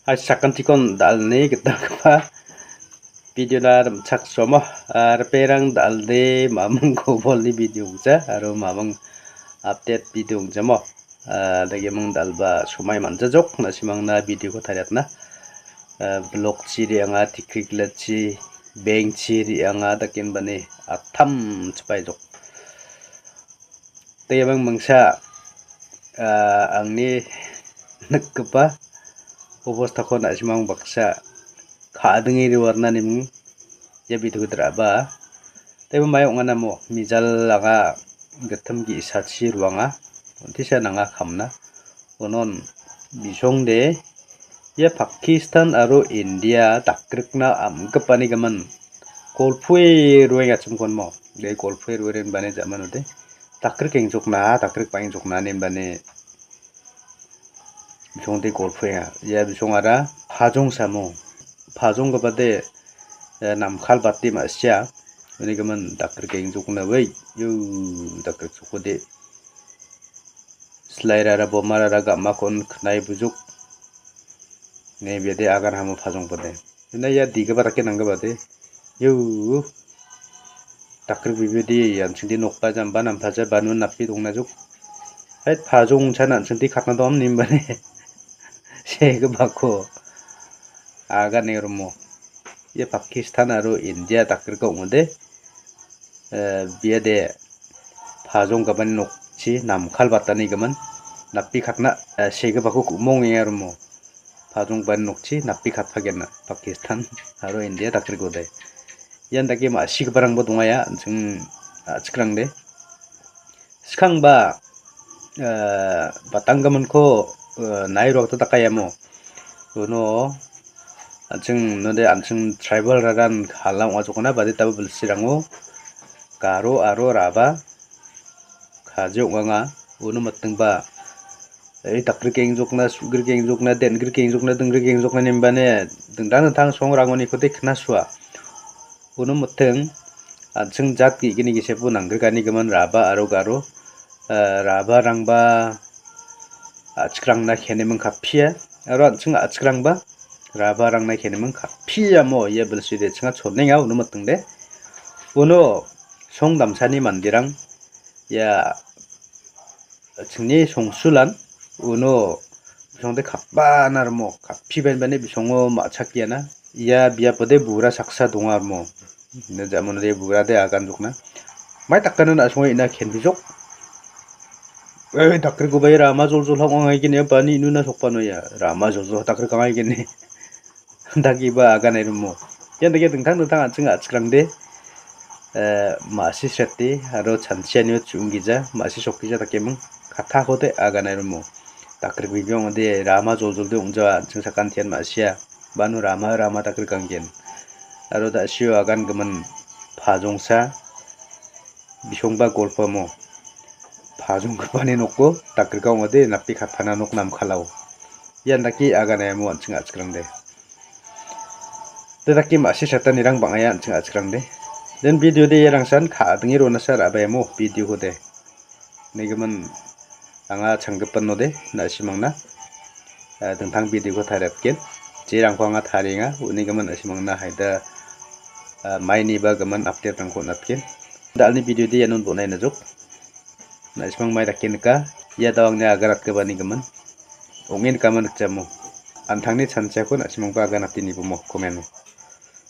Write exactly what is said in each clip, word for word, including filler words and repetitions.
Hai sakantikon dal·ni gitalgipa videona rim·chaksomo, ah, riperang dal·de maming kobolni video ong·ja aro maming update video ong·jamo. Ah, dagiming dal·ba somai man·jajok, na·simangna videoko tariatna. Ah, blokchi re·anga, tikriklachi, bengchi re·anga, dakenbani attam chipaijok. Dagiming mingsa, ah, angni nikgipa obostako na·simang baksa ka·dingni roarnaniming ia videoko dal·aba. Tebo mai ong·anamo mijal anga gittim ge·sachi roanga, on·tisa nanga kamna. Unon bisongde ia Pakistan aro India dakrikna am·gipanigimin golpoe roengachimkonmo. De golpoe roerenbani ja·manode dakrik engjokna, dakrik ba·engjokna inenbani bisongde golpoenga. Ia bisongara pajongsamo. Pajonggipade, eh, namkal bate ma·sia. Unigimin dakrik engjokna wei. Yu, dakrik sokode. Silairara bomarara gam·akon knai bujuk. Ne biade agan hamo pajongbade. Ina ia digipa dake nanggipade. Yu. Dakrik bibidi an·chingde nokba jamba nampaja banun napi dongnajuk. Hai pajong chan an·chingde katna dom nimbane. Segipako. Agane romo. Ia Pakistan aro India dakrika ong·ode. Eh, biade pajonggipani nokchi namkal batanigimin napi katna, eh, segipako ku·mongenga romo. Pajonggipani nokchi napi katpagenna Pakistan aro India dakrikode. Ian dake ma·sigiparangba dongaia an·ching a·chikrangde. Skangba, eh, batanggiminko, eh, nai rokta dakaiamo. Uno an·ching node an·ching tribal raran hala ong·achokna bade tabo bilsirango Garo aro Raba kaje ong·anga. Uno mitingba, eh, dakrik engjokna, sugrik engjokna, dengrik engjokna, dingrik engjokna nimbane dingtang dingtang songrangoniko de knasua. Uno miting an·ching jat ge·gni gisepo nanggrikanigimin Raba aro Garo, eh, Rabarangba a·chikrangna keniming kapia, aro an·ching a·chikrangba Rabarangna keniming kapiamo ia bilside chinga chonenga uno mitingde. Uno song damsani manderang ia chingni songsulan uno bisongde kapbana rimo, kappi benbani bisongo ma·chakiana. Ia biapode bura saksa donga rimo. Ine jamonode burade agan jokna. Mai dakana na·songo ina kenbijok. Eh, dakrikoba ia rama joljol hong angaigene bani inuna sokpanoia. Rama joljol dakrik angaigene. Dagiba aganai rimo. Ian dake dingtang dingtang an·ching a·chikrangde, eh, ma·si srete aro chanchianio chu·onggija, ma·si sokgija dakeming kattakode aganai rimo. Dakrik bibia ong·ode rama joljolde ong·jawa an·ching sakantian ma·sia. Bano rama, rama dakrik anggen. Aro da·sio agangimin pajongsa bisongba golpomo. Pajonggipani noko dakrika ong·ode napi katpana nok namkalao. Ian dake aganaiamo an·ching a·chikrangde. De dake ma·si satanirang bang·aia an·ching a·chikrangde. Den videode iarangsan ka·dingni ronasa ra·baemo videokode. Nigimin anga changgipanode na·simangna, eh, dingtang videoko tariatgen. Jerangko anga tarienga, unigimin na·simangna haida, eh, mainiba gimin updaterangko on·atgen. Dalni videode ianon bon·ainajok. Na·simang mai dake nika, ia dao angni agaratgipanigimin. Ong·e nikama nikjamo. Antangni chanchiako na·simangba aganate nibomo, komeno.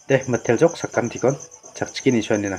De, miteljok sakantikon, chakchike nisoanina.